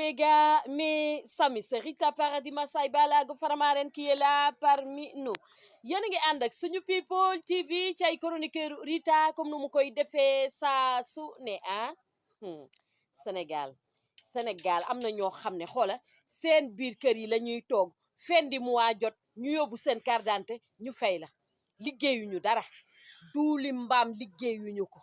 Omega, mes amis, c'est Rita Paradis Massaye Balago Faramaren qui est là parmi nous. Yéen a ngi ànd ak suñu people TV ci ay chroniqueur Rita comme nu mu koy defee saa su ne Sénégal am na ñoo xam ne xoola seen biir kër yi la ñuy toog fin du mois jot ñu yóbbu seen carte d'identité ñu fay la liggéeyuñu dara duuli mbaam liggéeyuñu ko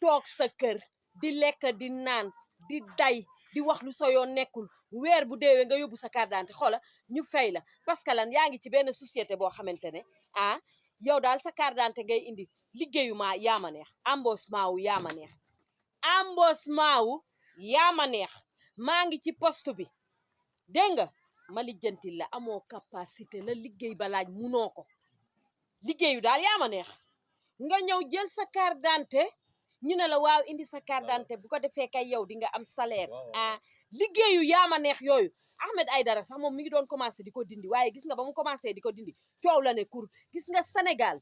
toog sa kër di lekk di naan di day di wax lu sa yoon nekkul weer bu deewee nga yóbbu sa carte d'identité xoola ñu fay la parce que lan yaa ngi ci benn société boo xamante ne yow daal sa carte d'identité ngay indi liggéeyu maa yaa ma neex embossement wu yaa ma neex embossement wu yaa ma neex maa ngi ci poste bi dégg nga ma lijjanti la amoo capacité la liggéey ba laaj munoo ko liggéeyu daal yaa ma neex nga ñëw jël sa carte d'identité ñu ne la waaw indi sa carte d'identité bu ko defee kay yow di nga am salaire liggéeyu yaa ma neex yooyu Ahmed Aïdara sax moom mi ngi doon commencé di ko dindi waaye gis nga ba mu commencé di ko dindi coow la ne kur gis nga Sénégal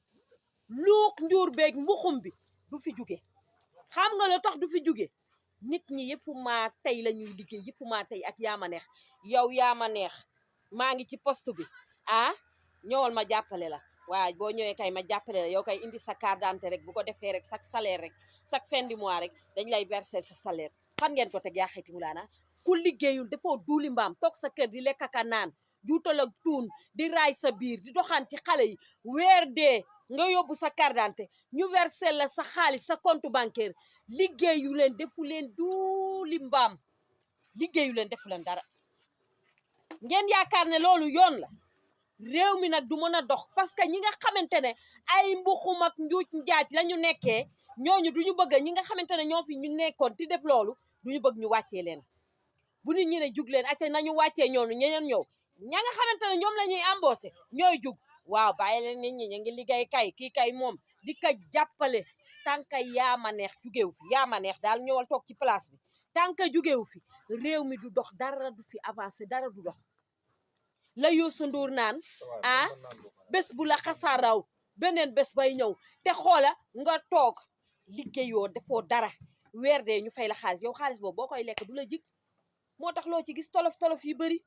luux njuur beeg mbuxum bi du fi jóge xam nga lu tax du fi jóge nit ñi yëfu maa tey la ñuy liggéey yëfu maa tey ak yaa ma neex yow yaa ma neex maa ngi ci poste bi ñëwal ma jàppale la waaye boo ñëwee kay ma jàppale la yow kay indi sa carte d'identité rek bu ko defee rek chaque salaire rek chaque fin du mois rek dañ lay verser sa salaire fan ngeen ko teg yaa xeeti mu laana ku liggéeyul dafoo duuli mbaam toog sa kër di lekk ak a naan juutal ak tuun di raay sa biir di doxaan ci xale yi weer dee nga yóbbu sa carte d'identité ñu verser la sa xaalis sa compte bancaire liggéeyu leen defu leen duuli mbaam liggéeyu leen defu leen dara ngeen yaakaar ne loolu yoon la réew mi nag du mën a dox parce que ñi nga xamante ne ay mbuxum ak njuuj njaaj la ñu nekkee ñooñu du ñu bëgg ñi nga xamante ne ñoo fi ñu nekkoon ti def loolu du ñu bëgg ñu wàccee leen bu nit ñi ne jug leen acca nañu wàccee ñoonu ñeneen ñëw ña nga xamante ne ñoom la ñuy embauché ñooy jug waaw bàyyi leen nit ñi ñu ngi liggéey kay kii kay moom di ko jàppale tànka yaa ma neex jugewu fi yaa ma neex daal ñëwal toog ci place bi tànka jugewu fi réew mi du dox dara du fi avancé dara du dox la Youssou Ndour naan bés bu la xasaaraw beneen bés bay ñëw te xoola nga toog liggéeyoo defoo dara weer dee ñu fay la xaalis yow xaalis boobu boo koy lekk du la jig moo tax loo ci gis tolof-tolof yi bëri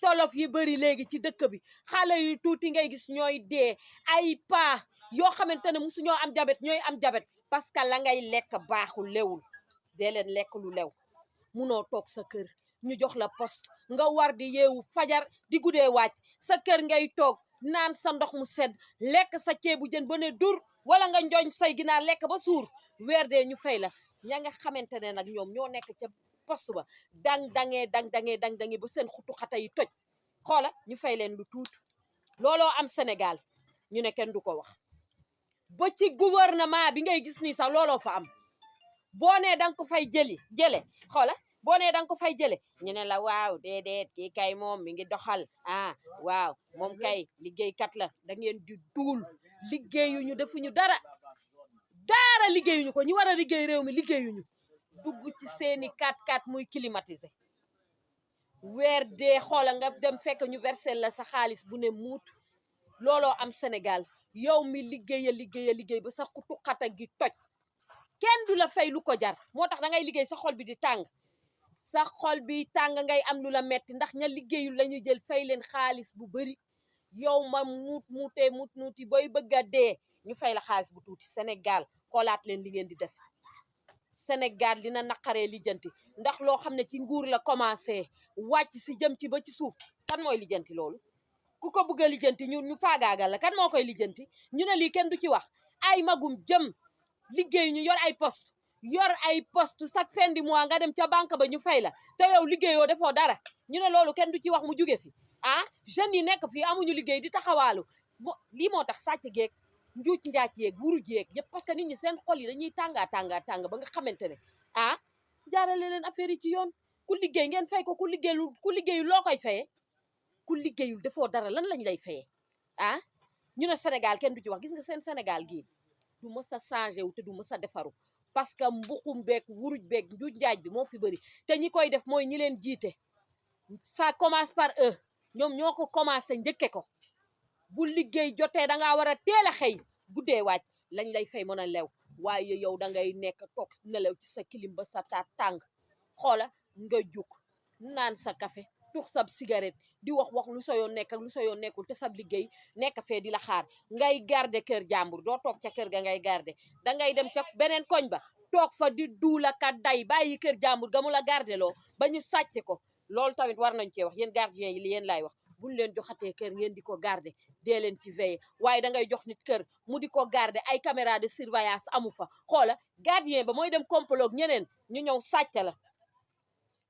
tolof yi bëri léegi ci dëkk bi xale yu tuuti ngay gis ñooy dee ay paa yoo xamante ne musu ñoo am jabet ñooy am jabet parce que la ngay lekk baaxul lewul dee leen lekk lu lew munoo toog sa kër ñu jox la poste nga war di yeewu fajar di guddee wàcc sa kër ngay toog naan sa ndox mu sedd lekk sa ceebu jën ba ne dur wala nga njooñ say ginaar lekk ba suur weer dee ñu fay la ña nga xamante ne nag ñoom ñoo nekk ca poste ba dang-dangee ba seen xutu xata yi toj xoola ñu fay leen lu tuut looloo am Sénégal ñu ne kenn du ko wax ba ci gouvernement bi ngay gis nii sax looloo fa am boo nee danga ko fay jële xoola boo nee danga ko fay jële ñu ne la waaw déedéet kii kay moom mi ngi doxal waaw moom kay liggéeykat la da ngeen di duul liggéeyuñu defuñu dara liggéeyuñu ko ñu war a liggéey réew mi liggéeyuñu dugg ci seeni 4x4 muy climatisé weer dee xoola nga dem fekk ñu versel la sa xaalis bu ne muut looloo am Sénégal yow mi liggéey ba sa xutu xata gi toj kenn du la fay lu ko jar moo tax da ngay liggéey sa xol bi di tàng sa xol bi tàng ngay am lu la metti ndax ña liggéeyul la ñu jël fay leen xaalis bu bari yow ma muuti booy bëgg a dee ñu fay la xaalis bu tuuti Sénégal xoolaat leen li ngeen di def Sénégal dina naqaree lijjanti ndax loo xam ne ci nguur la commencé wàcc si jëm ci ba ci suuf kan mooy lijjanti loolu ku ko bëgg a lijjanti ñu faagaagal la kan moo koy lijjanti ñu ne lii kenn du ci wax ay magum jëm liggéey ñu yor ay poste chaque fin du mois nga dem ca banque ba ñu fay la te yow liggéeyoo defoo dara ñu ne loolu kenn du ci wax mu jóge fi jeunes yi nekk fii amuñu liggéey di taxawaalu lii moo tax sàcc geeg njuuj njaac yeeg buru jeeg yëpp parce que nit ñi seen xol yi dañuy tàng ba nga xamante ne jaarale leen affaire yi ci yoon ku liggéey ngeen fay ko ku liggéeyul loo koy fayee ku liggéeyul defoo dara lan lañ lay fayee ñu ne Sénégal kenn du ci wax gis nga seen Sénégal gii du mës a changé wu te du mës a defaru parce que mbuxum beeg wuruj beeg njuuj njaaj bi moo fi bëri te ñi koy def mooy ñi leen jiite ça commence par eux ñoom ñoo ko commencé njëkke ko bu liggéey jotee dangaa war a teel a xëy guddee wàcc lañ lay fay mën a lew waaye yow dangay nekk toog nelew ci sa kilim ba sa taat tàng xoola nga juk naan sa café tux sab cigarette di wax lu sa yoon nekk ak lu sa yoon nekkul te sab liggéey nekk fee di la xaar ngay garder kër jàmbur doo toog ca kër ga ngay garder dangay dem ca beneen koñ ba toog fa di duula ka day bàyyi kër jàmbur ga mu la garder loo ba ñu sàcce ko loolu tamit war nañ cee wax yéen gardien yi li yéen laay wax buñ leen joxatee kër ngeen di ko garder dee leen ci veiller waaye dangay jox nit kër mu di ko garder ay caméra de surveillance amu fa xoola gardien ba mooy dem complot ñeneen ñu ñëw sàcc la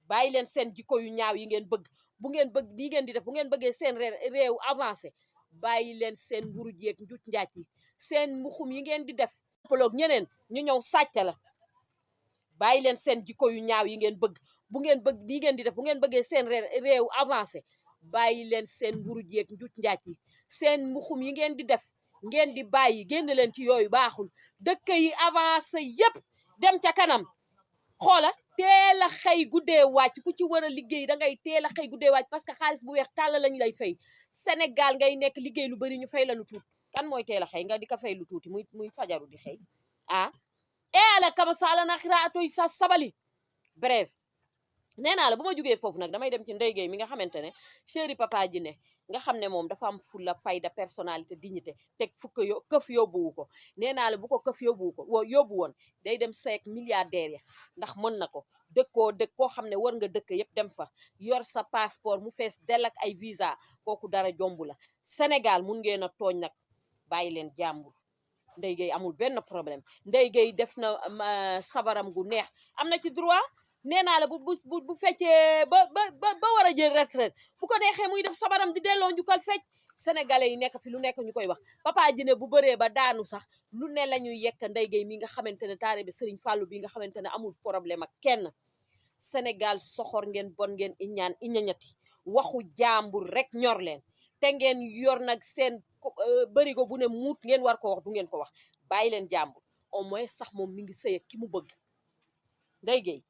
bàyyi leen seen jikko yu ñaaw yi ngeen bëgg bu ngeen bëgg di ngeen di def bu ngeen bëggee seen réew avancé bàyyi leen seen mburu jeeg njuuj njaaj yi seen mbuxum yi ngeen di def complot ñeneen ñu ñëw sàcc la bàyyi leen seen jikko yu ñaaw yi ngeen bëgg bu ngeen bëgg di ngeen di def bu ngeen bëggee seen réew avancé bàyyi leen seen mburu jeeg njuuj njaaj yi seen mbuxum yi ngeen di def ngeen di bàyyi génn leen ci yooyu baaxul dëkk yi avancé yépp dem ca kanam xoola teel a xëy guddee wàcc ku ci war a liggéey dangay teel a xëy guddee wàcc parce que xaalis bu weex tàll lañ lay fay Sénégal ngay nekk liggéey lu bari ñu fay la lu tuuti kan mooy teel a xëy nga di ko fay lu tuuti muy fajaru di xëy ala kama sala na xiraatoy sa sabali bref nee naa la bu ma jógee foofu nag damay dem ci Ndeye Gueye mi nga xamante ne chéri papa ji ne nga xam ne moom dafa am fulla fayda personnalité dignité teg këf yóbbuwu ko nee naa la bu ko këf yóbbu woon day dem seek milliardaire ya ndax mën na ko dëkk koo xam ne war nga dëkk yëpp dem fa yor sa passeport mu fees dell ak ay visa kooku dara jombu la Sénégal mun ngeen a tooñ nag bàyyi leen jàmbur Ndeye Gueye amul benn problème Ndeye Gueye def na sabaram gu neex am na ci droit nee naa la bu feccee ba war a jël retraite bu ko neexee muy def sabaram di delloo njukkal fecc sénégalais yi nekk fi lu nekk ñu koy wax Papa Djiné bu bëree ba daanu sax lu ne la ñuy yekk Ndeye Gueye mi nga xamante ne taalibe Serigne Fallou bi nga xamante ne amul problème ak kenn Sénégal soxor ngeen bon ngeen iñañati waxu jàmbur rek ñor leen te ngeen yor nag seen bërigo bu ne muut ngeen war ko wax du ngeen ko wax bàyyi leen jàmbur au moins sax moom mi ngi sëy ak ki mu bëgg Ndeye Gueye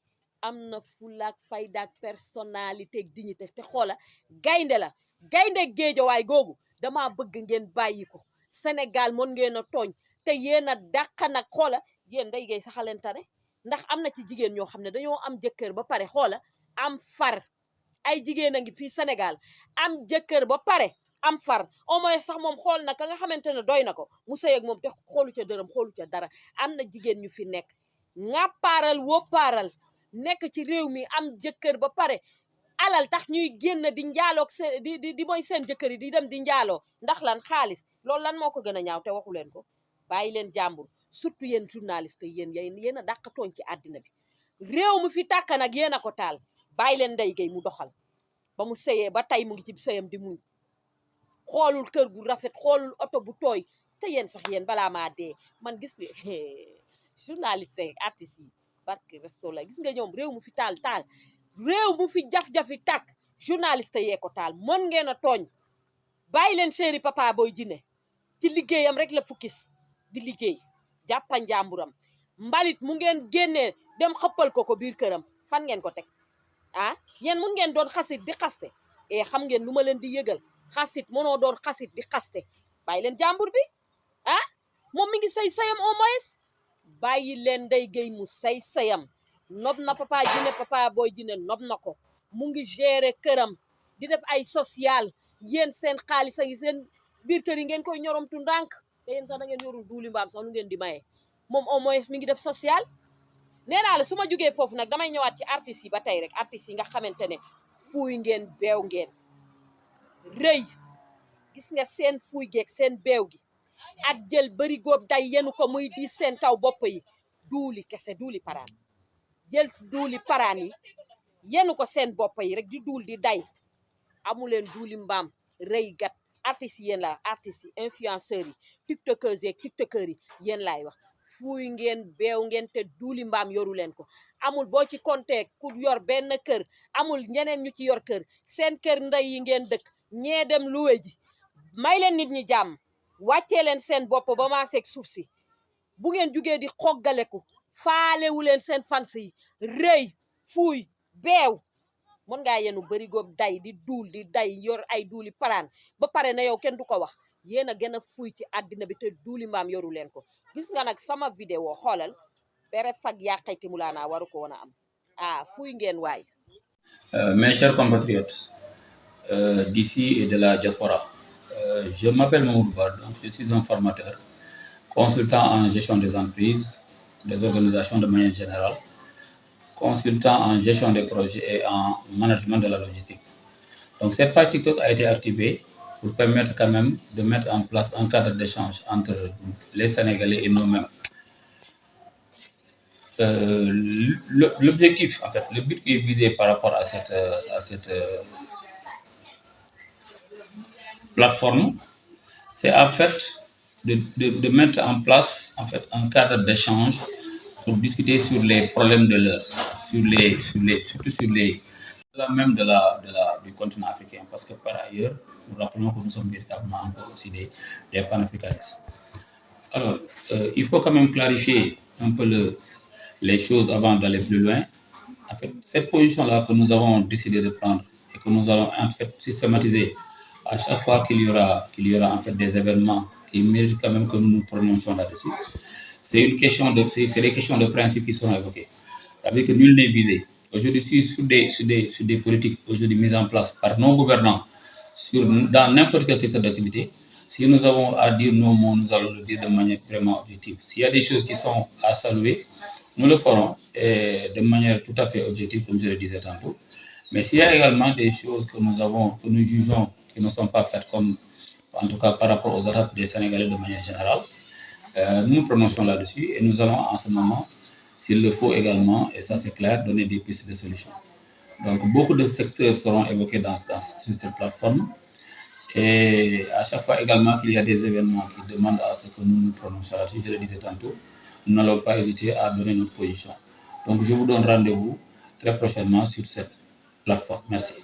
am na fulaak faydaak personnalité ak dignité te xoola gaynde la gaynde géejawaay googu dama bëgg ngeen bàyyi ko Sénégal mën ngeen a tooñ te yéen a dàq nag xoola yéen Ndeye Gueye saxalentane ndax am na ci jigéen ñoo xam ne dañoo am jëkkër ba pare xoola am far ay jigéen a ngi fii Sénégal am jëkkër ba pare am far au moins sax moom xool na ka nga xamante ne doy na ko mu sëy ak moom te xoolu ca dërëm xoolu ca dara am na jigéen ñu fi nekk ŋàppaaral woppaaral nekk ci réew mi am jëkkër ba pare alal tax ñuy génn di njaaloog seen di mooy seen jëkkër yi di dem di njaaloo ndax lan xaalis loolu lan moo ko gën a ñaaw te waxu leen ko bàyyi leen jàmbur surtout yéen journaliste yéen a dàq tooñ ci àddina bi réew mu fi tàkk nag yéen a ko taal bàyyi leen Ndeye Gueye mu doxal ba mu sëyee ba tey mu ngi ci sëyam di muñ xoolul kër gu rafet xoolul oto bu tooy te yéen sax yéen balaa maa dee man gis nga journaliste yi artistes yi barke resto la gis nga ñoom réew mu fi taal réew mu fi jaf-jafi tàkk journaliste yee ko taal mën ngeen a tooñ bàyyi leen chéri Papa Boy Djiné ci liggéeyam rek la fukkis di liggéey jàppa njàmburam mbalit mu ngeen génnee dem xëppal ko biir këram fan ngeen ko teg yéen mun ngeen doon xasit di xaste xam ngeen lu ma leen di yëgal xasit mënoo doon xasit di xaste bàyyi leen jàmbur bi moom mi ngi sayam au moins bàyyi leen Ndeye Gueye mu sayam nob na Papa Djiné Papa Boy Djiné nob na ko mu ngi gérer këram di def ay social yéen seen xaalis a ngi seen biir kër yi ngeen koy ñoromtu ndànk te yéen sax da ngeen yorul duuli mbaam sax lu ngeen di maye moom au moins mi ngi def social nee naa la su ma jógee foofu nag damay ñëwaat ci artistes yi ba tey rek artistes yi nga xamante ne fuuy ngeen beew ngeen rëy gis nga seen fuuy geeg seen beew gi ak jël bari góob day yenu ko muy di seen kaw bopp yi duuli kese duuli paraan jël duuli paraan yi yenu ko seen bopp yi rek di duul di day amuleen duuli mbaam rëy gat artistes yi yéen la artistes yi influenceurs yi tiktokers yi tiktokers yi yéen laay wax fuuy ngeen beew ngeen te duuli mbaam yoru leen ko amul boo ci compter ku yor benn kër amul ñeneen ñu ci yor kër seen kër ndey yi ngeen dëkk ñee dem luwe ji may leen nit ñi jàmm wàccee leen seen bopp ba maaseeg suuf si bu ngeen jugee di xoggaleku faalewu leen seen fans yi rëy fuuy beew mën ngaa yenu bari góob day di duul di day yor ay duuli paraan ba pare na yow kenn du ko wax yéen a gën a fuuy ci àddina bi te duuli mbaam yoru leen ko gis nga nag sama vidéo xoolal bere fag yàqayti mu laanaa waru ko woon a am fuuy ngeen waay Mes chers compatriotes d'ici et de la diaspora, je m'appelle Mamoudou Bar, donc je suis un formateur, consultant en gestion des entreprises, des organisations de manière générale, consultant en gestion des projets et en management de la logistique. Donc cette page TikTok a été activée pour permettre quand même de mettre en place un cadre d'échange entre les Sénégalais et nous-mêmes. L'objectif, en fait, le but qui est visé par rapport à cette plateforme, c'est en fait de mettre en place en fait, un cadre d'échange pour discuter sur les problèmes de l'heure, surtout sur les même du continent africain, parce que par ailleurs, nous rappelons que nous sommes véritablement encore aussi des panafricanistes. Alors, il faut quand même clarifier un peu les choses avant d'aller plus loin. En fait, cette position-là que nous avons décidé de prendre et que nous allons en fait systématiser à chaque fois qu'il y aura en fait des événements qui méritent quand même que nous nous prononcions là-dessus, c'est des questions de principe qui sont évoquées. Avec que nul n'est visé. Aujourd'hui, sur des politiques aujourd'hui mises en place par nos gouvernants dans n'importe quel secteur d'activité, si nous avons à dire nos mots, nous allons le dire de manière vraiment objective. S'il y a des choses qui sont à saluer, nous le ferons et de manière tout à fait objective, comme je le disais tantôt. Mais s'il y a également des choses que nous jugeons qui ne sont pas faites comme, en tout cas par rapport aux attentes des Sénégalais de manière générale, nous nous prononçons là-dessus et nous allons en ce moment, s'il le faut également, et ça c'est clair, donner des pistes de solutions. Donc beaucoup de secteurs seront évoqués sur cette plateforme. Et à chaque fois également qu'il y a des événements qui demandent à ce que nous nous prononcions là-dessus, je le disais tantôt, nous n'allons pas hésiter à donner notre position. Donc je vous donne rendez-vous très prochainement sur cette plateforme. Merci.